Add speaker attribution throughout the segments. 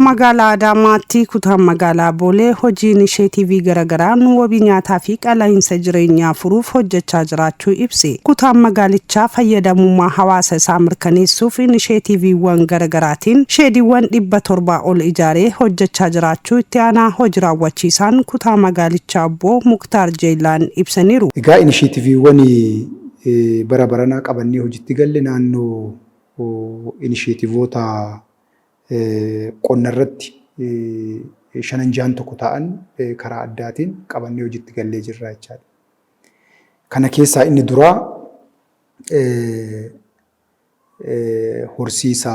Speaker 1: Magaalaa Adaamaatti kutaan magaalaa Boolee hojii inisheetiivii garagaraan wabii nyaataa fi qaala'insa jireenyaa furuuf hojjechaa jiraachuu ibse. Kutaan magaalichaa fayyadamummaa hawaasa isaa mirkaneessuuf inisheetiiviiwwan garagaraatiin sheediiwwan 700 ol ijaaree hojjechaa jiraachuu itti aanaa hoji raawwachiisaan kutaa magaalichaa obbo Muktaar Jeeylaan ibsaniiru.
Speaker 2: Egaa inisheetiiviiwwan bara baranaa qabannee hojitti galle naannoo inisheetiivoota qonnarratti shanan jahan tokko ta'an karaa addaatiin qabannee hojitti gallee jirra jechaadha. Kana keessaa inni duraa horsiisa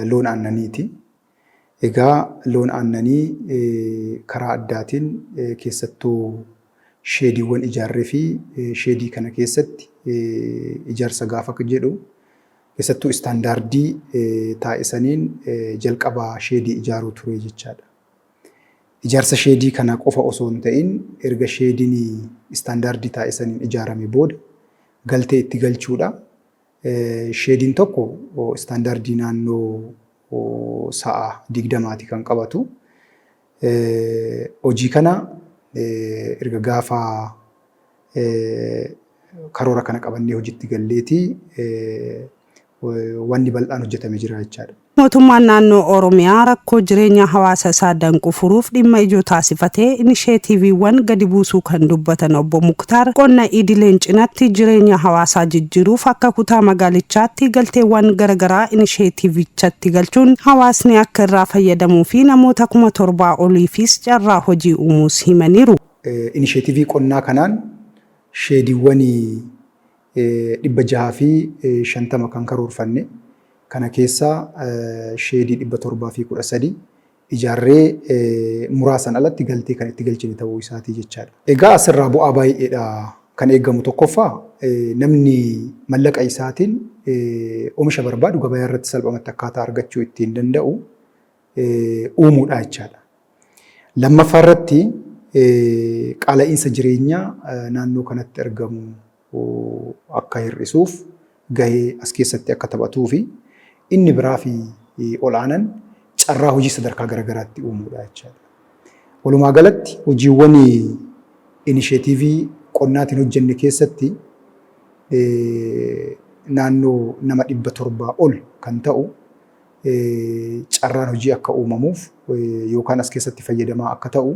Speaker 2: loon aannaniiti. Egaa loon aannanii karaa addaatiin keessattuu sheediiwwan ijaarree fi sheedii kana keessatti ijaarsa gaafa jedhu keessattuu istaandaardii taa'e saniin jalqaba sheedii ijaaruu ture jechaadha. Ijaarsa sheedii kana qofa osoo hin ta'in erga sheediin istaandaardii taa'e saniin ijaarame booda galtee itti galchuudha. Sheediin tokko istaandaardii naannoo sa'a 20ti kan qabatu. Hojii kana erga gaafa karoora kana qabannee hojiitti galleeti wanni bal'aan hojjetame jira jechaadha.
Speaker 1: Mootummaan naannoo Oromiyaa rakkoo jireenya hawaasa isaa danqu furuuf dhimma ijoo taasifatee inisheetiiviiwwan gadi buusuu kan dubbatan obbo Muktaar, qonna idileen cinatti jireenya hawaasaa jijjiiruuf akka kutaa magaalichaatti galteewwan garagaraa inisheetiivichatti galchuun hawaasni akka irraa fayyadamuu fi namoota 7,000 oliifis carraa hojii uumuus himaniiru.
Speaker 2: Inisheetivii qonnaa kanaan sheediiwwan 650 kan karoorfanne kana keessaa sheedii 713 ijaarree muraasan alatti galtee kan itti galchine ta'uu isaatii jechaadha. Egaa asirraa bu'aa baay'eedha kan eegamu. Tokkoffaa, namni mallaqa isaatiin oomisha barbaadu gabayaa irratti salphumatti akkaataa argachuu ittiin danda'u uumuudha jechaadha. Lammaffaa irratti qaala'iinsa jireenyaa naannoo kanatti argamu akka hir'isuuf gahee as keessatti akka taphatuu fi inni biraa fi ol'aanan carraa hojii sadarkaa garaagaraatti uumuudha jechaadha. Walumaa galatti hojiiwwan inisheetiivii qonnaatiin hojjenne keessatti naannoo nama 700 ol kan ta'u carraan hojii akka uumamuuf yookaan as keessatti fayyadamaa akka ta'u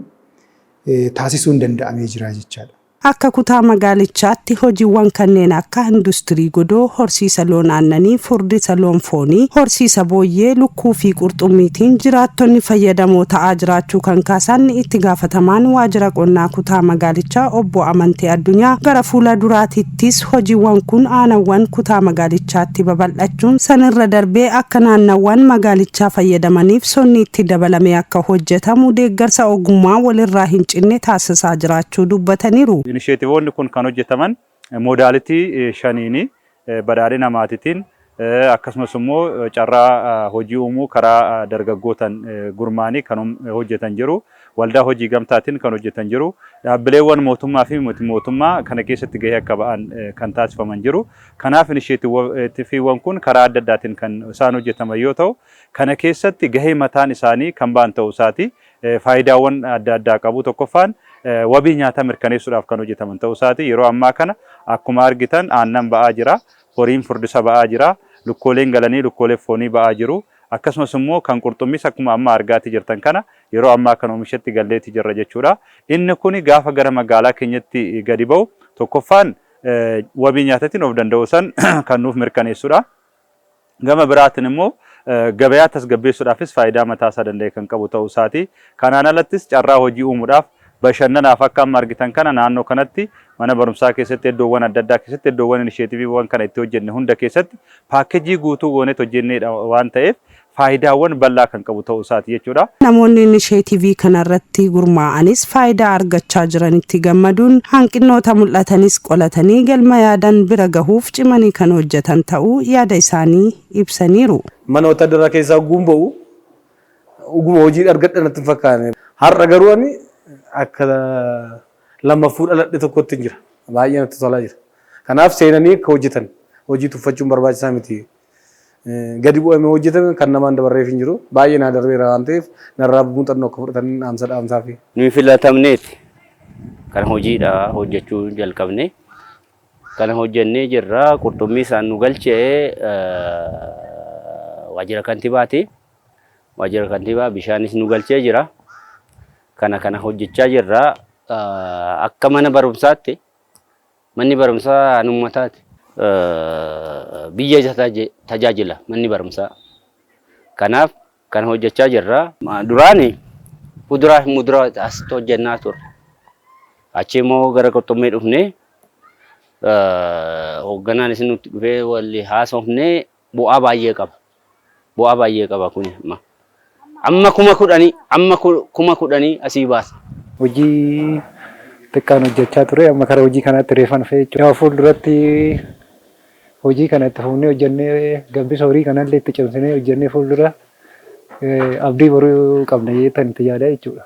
Speaker 2: taasisuun danda'amee jira jechaadha.
Speaker 1: Akka kutaa magaalichaatti hojiiwwan kanneen akka industirii godoo, horsiisa loon aannanii, furdisa loon foonii, horsiisa booyyee, lukkuu fi qurxummiitiin jiraattonni fayyadamoo ta'aa jiraachuu kan kaasan itti gaafatamaan waajjira qonnaa kutaa magaalichaa obbo Amantee Addunyaa, gara fuula duraatittis hojiiwwan kun aanawwan kutaa magaalichaatti babal'achuun sanirra darbee akka naannawwan magaalichaa fayyadamaniif sonni itti dabalamee akka hojjetamu deeggarsa ogummaa walirraa hin cinne taasisaa jiraachuu dubbataniiru.
Speaker 3: Inisheetivoonni kun kan hojjetaman modality shaniini, badhaadhina maatiitiin, akkasumas immoo carraa hojii uumuu karaa dargaggootan gurmaanii kan hojjetan jiru. Waldaa hojii gamtaatiin kan hojjetan jiru. Dhaabbileewwan mootummaa fi miti mootummaa kana keessatti gahee akka ba'an kan taasifaman jiru. Kanaaf inisheetiiviiwwan kun karaa adda addaatiin kan isaan hojjetaman yoo ta'u, kana keessatti gahee mataan isaanii kan ba'an ta'uu isaati. Faayidaawwan adda addaa qabu. Tokkoffaan, wabii nyaataa mirkaneessuudhaaf kan hojjetaman ta'uu isaati. Yeroo ammaa kana akkuma argitan aannan ba'aa jira. Horiin furdisa ba'aa jira. Lukkooleen galanii lukkoolee foonii ba'aa jiru. Akkasumas immoo kan qurxummiis akkuma amma argaatii jirtan kana yeroo ammaa kana oomishatti galleeti jirra jechuudha. Inni kuni gaafa gara magaalaa keenyatti gadi ba'u, tokkoffaan wabii nyaatatiin of danda'uu san kan nuuf mirkaneessudha. Gama biraatiin immoo gabayaa tasgabbeessuudhaafis faayidaa mataa isaa danda'e kan qabu ta'uu isaati. Kanaan alattis carraa hojii uumuudhaaf, bashannanaaf, akka amma argitan kana naannoo kanatti mana barumsaa keessatti, iddoowwan adda addaa keessatti, iddoowwan inisheetiiviiwwan kana itti hojjenne hunda keessatti paakkejii guutuu gooneet hojjenneedha waan ta'eef faayidaawwan bal'aa kan qabu ta'uu isaati jechuudha.
Speaker 1: Namoonni inisheetiivii kanarratti gurmaa'anis faayidaa argachaa jiranitti gammaduun hanqinnoota mul'atanis qolatanii galma yaadan bira gahuuf cimanii kan hojjetan ta'uu yaada isaanii ibsaniiru.
Speaker 4: Mana wotaadaraa keessaa ogguun ba'u dhuguma hojii argadhe natti hin fakkaanne. Har'a garuu ani akka lammaffuu dhaladhe tokkotti hin jira. Baay'ee natti tolaa jira. Kanaaf seenanii akka hojjetan hojii tuffachuun barbaachisaa miti. Gadi bu'amee hojjetame kan namaan dabarreef hin jiru. Baay'ee naa darbeera waan ta'eef narraa muuxannoo akka fudhatan dhaamsa dhaamsaa fi.
Speaker 5: Nuyi filatamneeti kan hojiidha hojjechuu jalqabne. Kana hojjennee jirra. Qurxummii isaan nu galchee waajjira kantibaati. Waajjira kantiibaa bishaanis nu galchee jira. Kana kana hojjechaa jirra. Akka mana barumsaatti manni barumsaa kan uummataati. Biyya tajaajila manni barumsaa. Kanaaf kana hojjechaa jirra. Duraani fuduraa fi muduraa asitti hojjennaa turre. Achi immoo gara qurxummii dhufnee hoogganaan isin nutti dhufee walli haasofnee bu'aa baay'ee qaba. Bu'aa baay'ee qaba kuni amma. Amma 10,000 amma 10,000 asii baasa.
Speaker 6: Hojii xiqqaan hojjechaa ture amma kara hojii kanaatti reefan dhufee jechuudha. Fuulduratti hojii kana itti fufnee hojjennee gabbisa horii kanallee itti cimsinee hojjennee fuuldura abdii boruu qabna jeetan itti yaada jechuudha.